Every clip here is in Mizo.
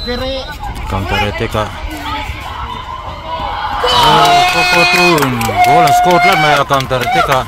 Counter attack a 4-4-2 in goal a score tlat mai a counter attack a.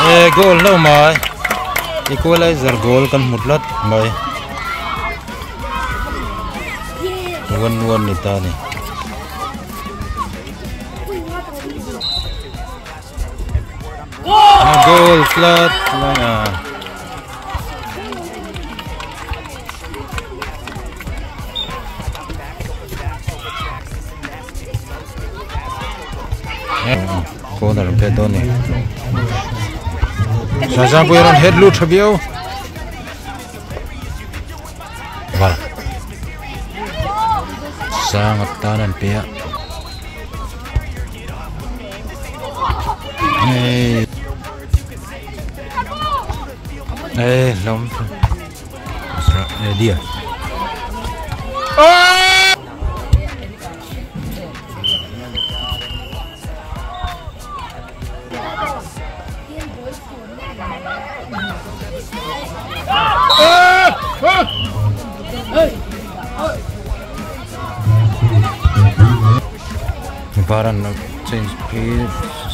E goal lo mai equalizer goal kan hmu tlat mai 1-1 ni ta ni. Goal tlat mai a. Corner an pet dawn ni. Saizangpui rawn head lut tha viau. Val. Sang atan an pe a. Hey. Hey, lom. Dia. Varan change phei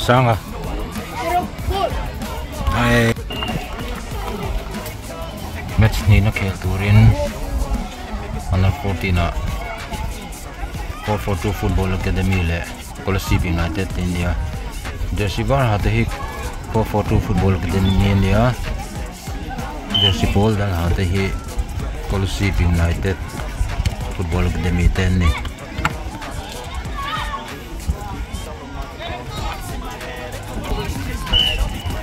sang a match hnihna khel turin under 14 ah 442 football academy leh Kolasib United te ania jersey var ha te hi 442 football academy ania jersey pawl dal ha te hi Kolasib United football academy te an ni.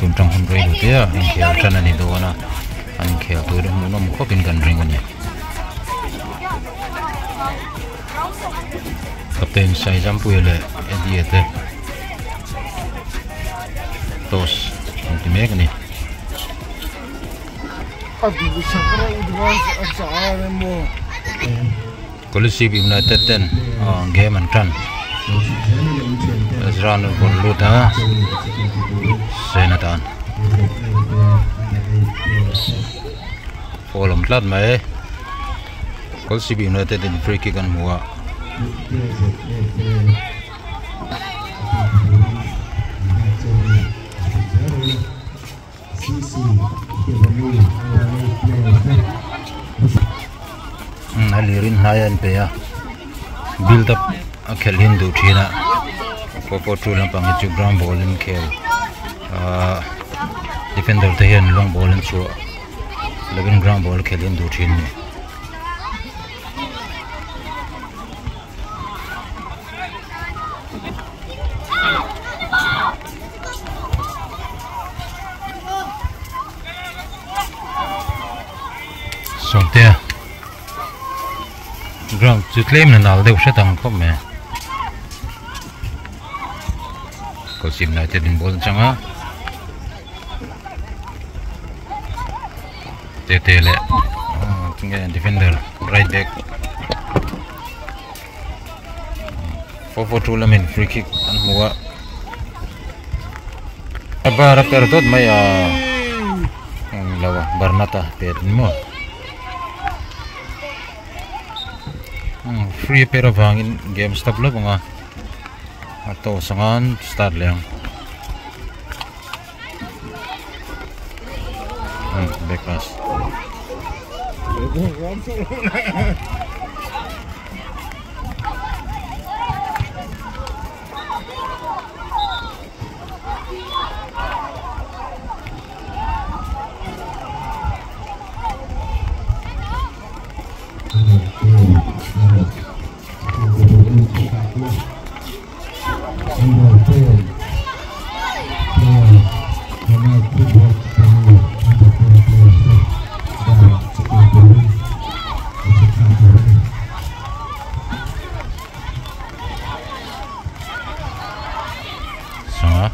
Tun tang hun rei lo te a inkhel tan a ni dawn a an inkhel tur hi hmuhnawm khawp in kan ring a ni. Captain Saizampuia leh Eddie te toss an ti mek a ni. Kolasib United ten game an tan Ezra an rawn lut a Sena tan foul awm tlat mai Kolasib United in free kick an hmu a. A lir in hnai a in pe a build up a khelh hi an duh thin a 4-4-2 lampang hi chu ground ball in khel ahh defender te hian long ball an chhuah lovin ground ball a khelh hi an duh thin a ni. Sawmtea ground chu tlem na nal deuh hret ang khawp mai kawlchim lai te din ball atang a tete leh tinge defender right back. 4-4-2 lamin free kick an hmu a a bar a per dawt mai a englo a Barnata pet ni maw free a per avangin game stop lawk ang a a toss anga an start leh ang back pass. Sanga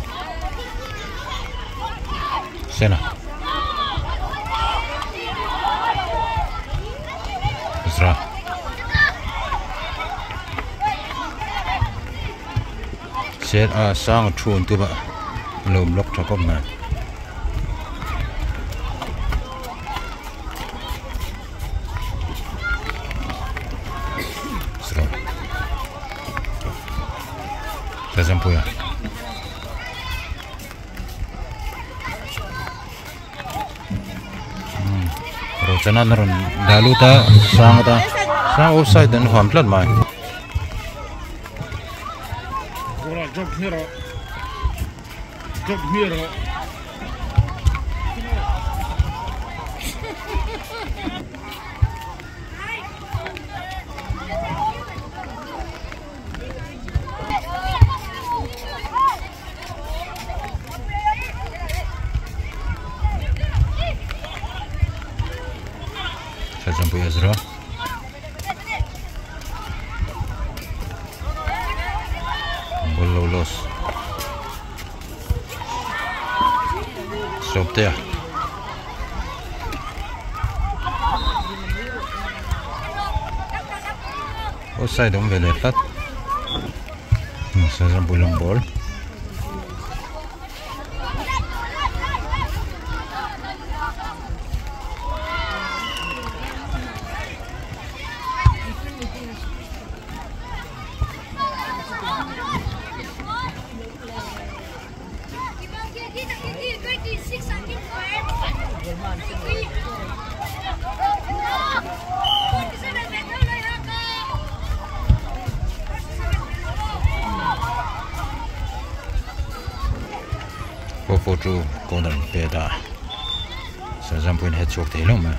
Sena Zra Sen a sang a thu an tum a. Lo block tha khawp mai. Sazampuia. Rochana na rawn dah lut a sang ata sang offside an huam tlat mai. Sazampuia Ezra. Ball lo loss. Sawptea. Offside awm ve leh tlat. Sazampuia long ball. 4-4-2 corner pe ta Sazampuiin head chhuak thei hlauh mai.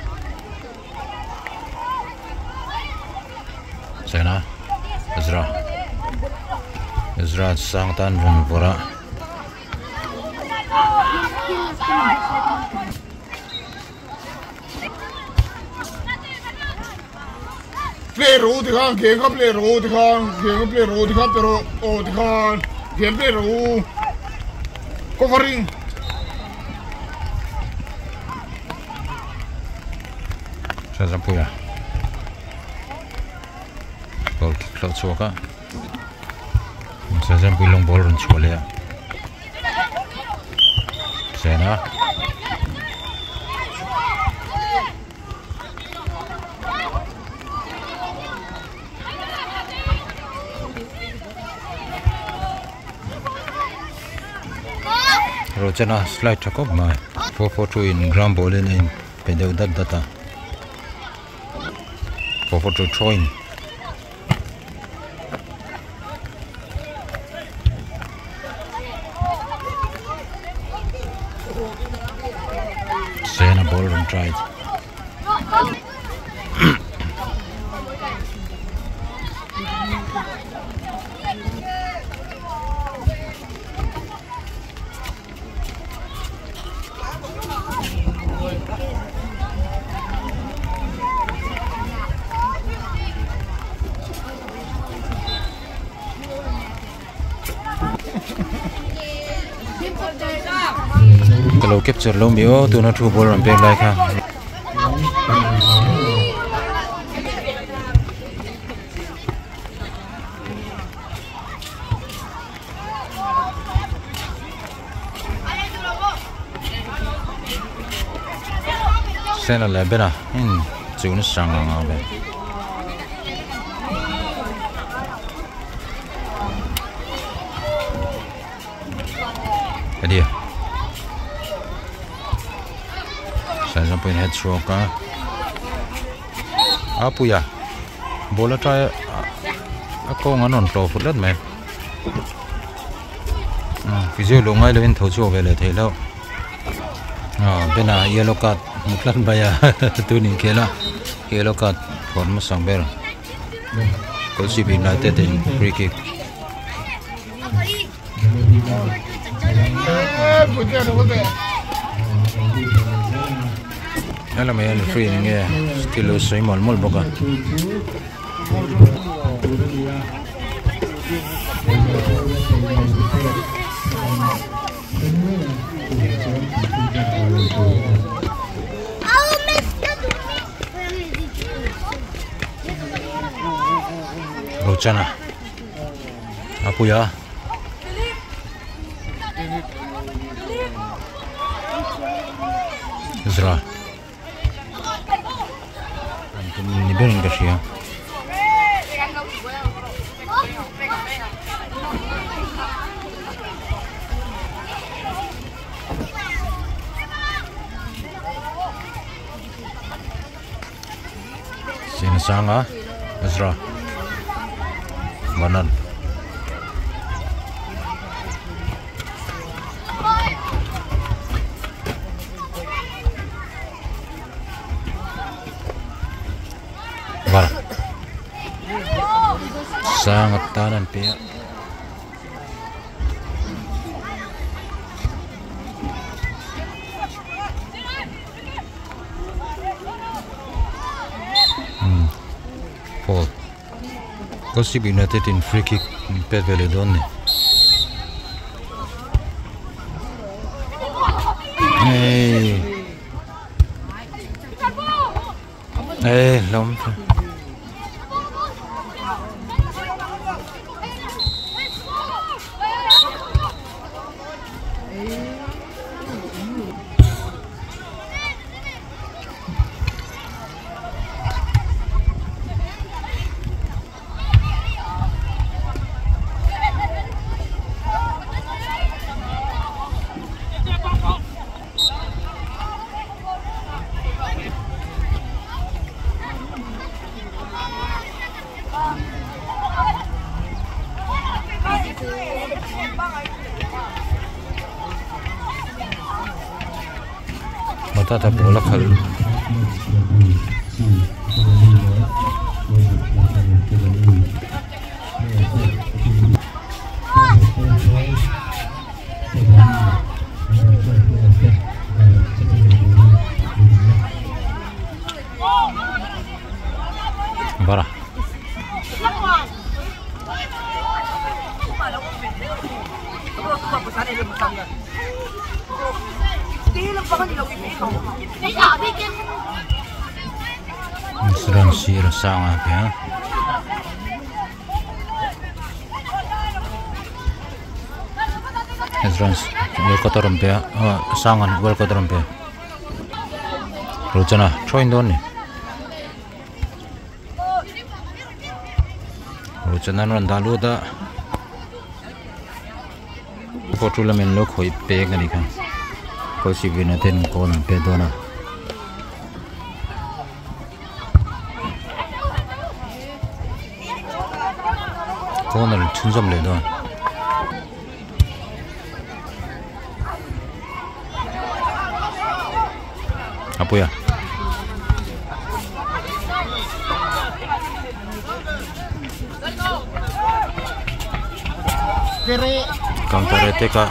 Sena Ezra Ezra sang tan rawn vawrh a. Play ro ti khan game kha play ro ti khan game kha play ro ti khan pero aw ti khan game play ro covering. Sazampuia ball kick hlauh chhuak a Sazampui lawng ball rawn chhuah leh a Sena Rochana slide tha khawp mai 4-4-2 in ground ball in a in pe deuh dat dat a 4-4-2 throw in. Sena ball rawn try. Ka lo capture lo mi aw tuna thu ball rawn pek lai kha. Sena leh bena in chu nasa ngang ang ve. Eddie Saizampuiin head stroke a a puia ball a try a kawng an rawn tlawh fut let mai physio luh ngai lovin tho chhuak ve leh theih loh bena yellow card hmu tlat mai a tun inkhel a yellow card phawrh hmasa ber Kawlsip United in free kick. Hello mai hian free ni nge thil lo sawi mawlh mawlh bawk a. Rochana. A pui a. Ezra an tum ni berin ka hria. Sena sanga Ezra Bernard Var Sanga tan an pe a. Paul Gossip United in free kick pet ve leh dawn ni. Hey. Hey, lom. Matata ball a khalh. Bara. Ran sir sang a pe a. Ran world cup a rawn pe a sang an world cup a rawn pe a Rochana thaw dawn ni. Rochana an rawn dah lut a photo lamin lo khawih pek a nih kha kawlsivina ten kawn an pe dawn a. Corner chhunzawm leh dawn. A pui a. Counter attack a.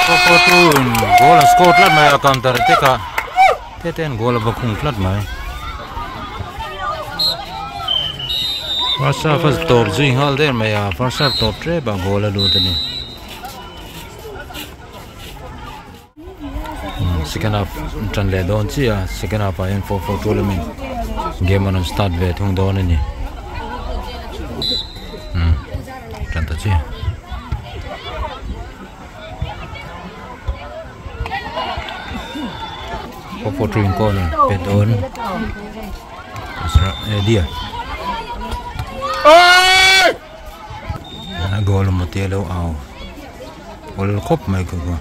Four goal a score tlat mai a counter attack a. Te ten goal a va khung tlat mai. First half a tawp zui nghal der mai a first half tawp tep a goal a lut a ni. Second half tan leh dawn chi a second half ah hian 4-4-2 lamin game an rawn start ve thung dawn a ni. Tan ta chi. 4-4-2 in corner pe dawn. Dia. A goal a maw te lo au. Awl khawp mai ka kua.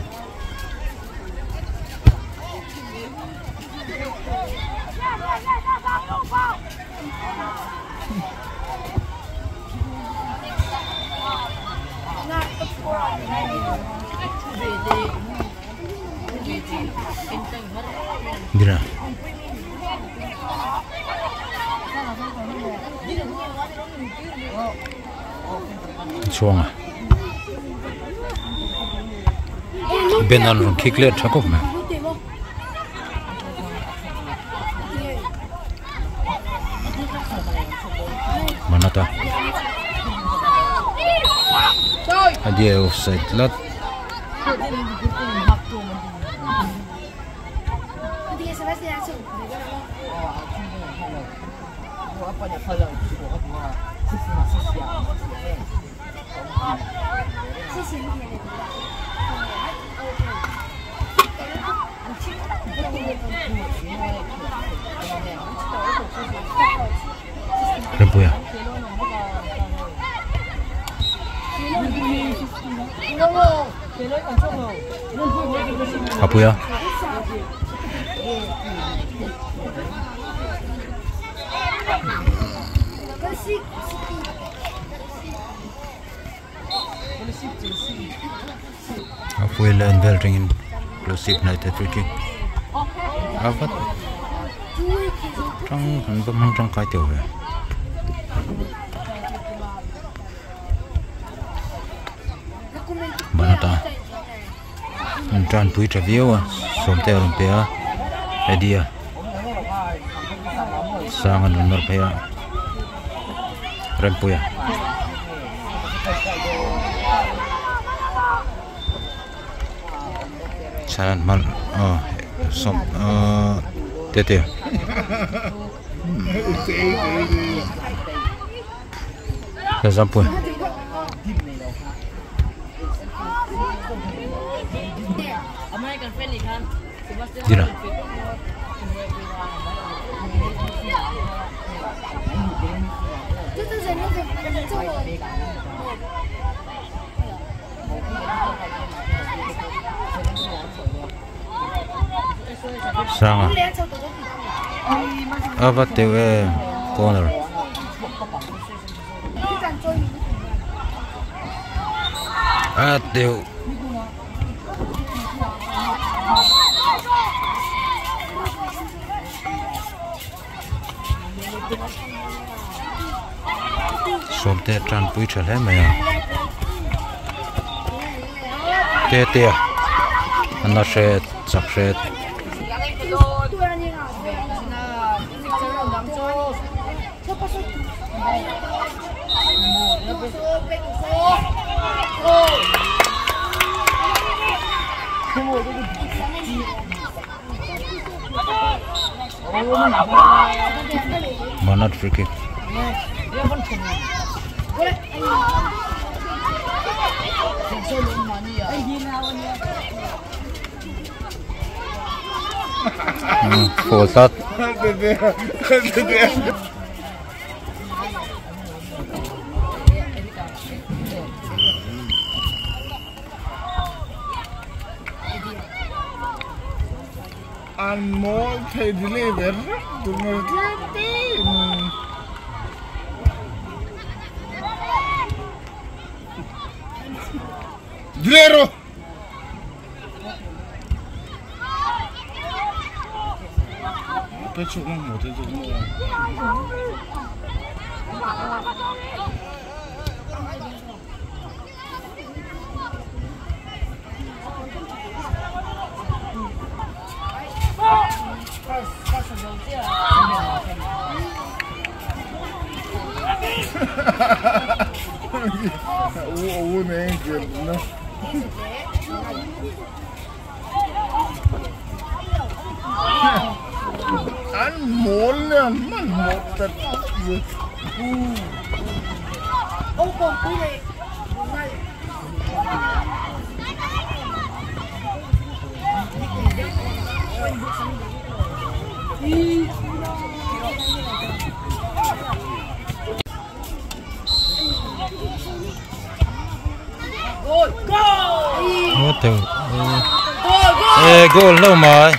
Dina. Chhuanga. Ben an rawn khik let tha khawp mai. Manata. Adia offside tlat. Apuia. Halfway line vel ringin Kolasib hnaih te free kick a vat tang an va hmang tangkai teuh ve. Banata an tanpui tha viau a sawmte a rawn pe a Eddie a sang an rawn nawr phei a Rempuia. Chhan hman aw sawm aw tete Zampui Dira Sanga a va teuh em corner a teuh. Sawmte a tanpui tha hle mai a te te a an la hre chak hre Manat free kick. Foul tlat. An mawl thei delay ve reuh tur a tlem te in. Delay rawh. Pe chuk na hmu te chu maw. An mawl le an hmanhmawh tak zet. E goal lo mai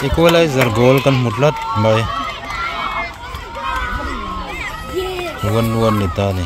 equalizer goal kan hmu tlat mai 1-1 ni ta ni.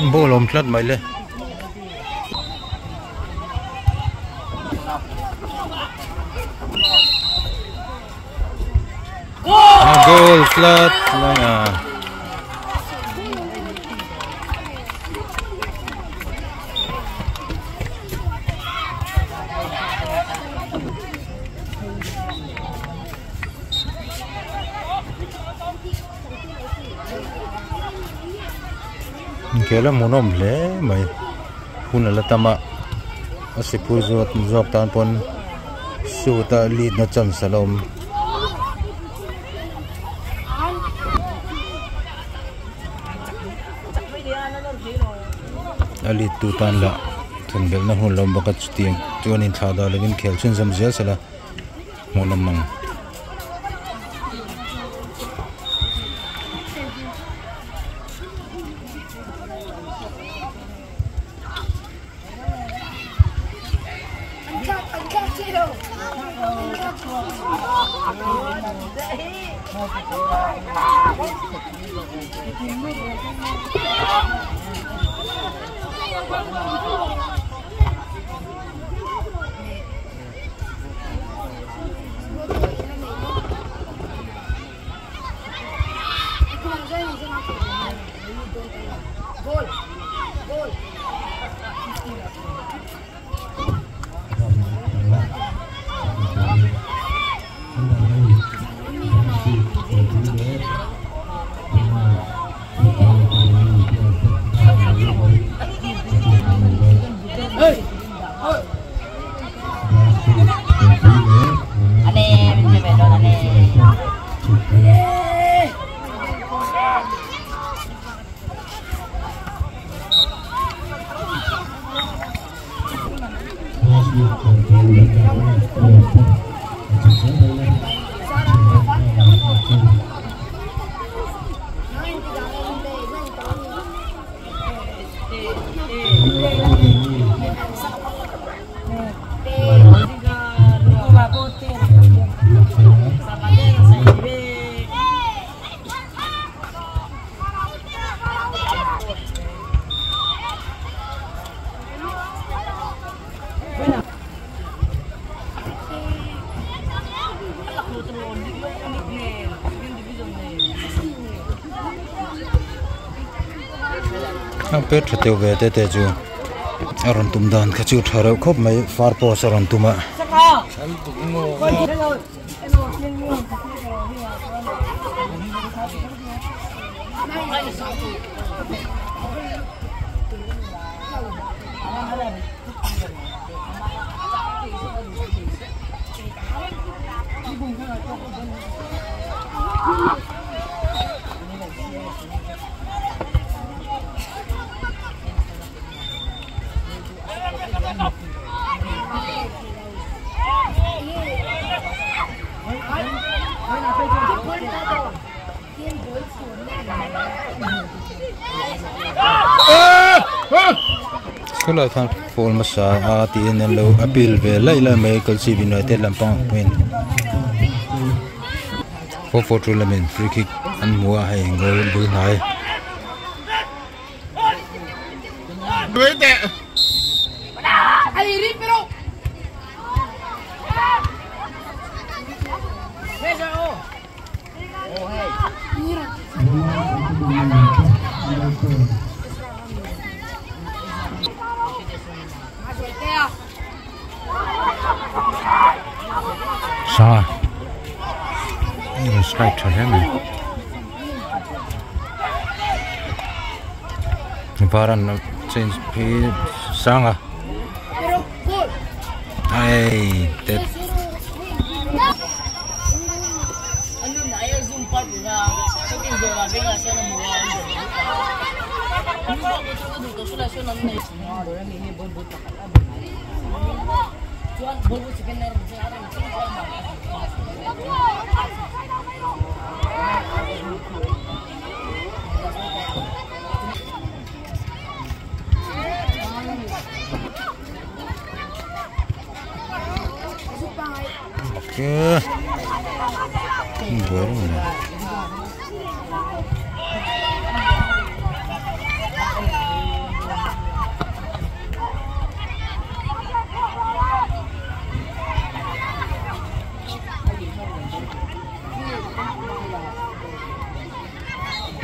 Khan ball a awm tlat mai le. A goal tlat mai a. Inkhel a hmuhnawm hle mai hun a la tam a a sikul zawk zawk tan pawn suit a lead na chance a la awm. A lead tu tan lah thun belhna hun a la awm bawk a chutiang chuan inthlah dah lovin khel chhunzawm zel sela hmuhnawm ang. A pet tha teuh ve te te chu a rawn tum dan kha chu tha reuh khawp mai far post a rawn tum a. Khulai khan foul hmasa a tiin an lo appeal ve laih laih mai Kalsi United lampang pawhin 442 lamin free kick an hmu a hei goal bul hnai. Sa strike tha hle mai varan change phei sang a ai tet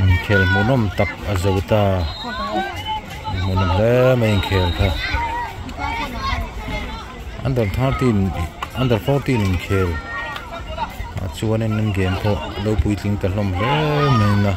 Inkhel hmuhnawm tak a zo ta hmuhnawm hle mai inkhel kha under 13 under 14 inkhel ah chuanin an game pawh lo puitling ta hlawm hle mai a.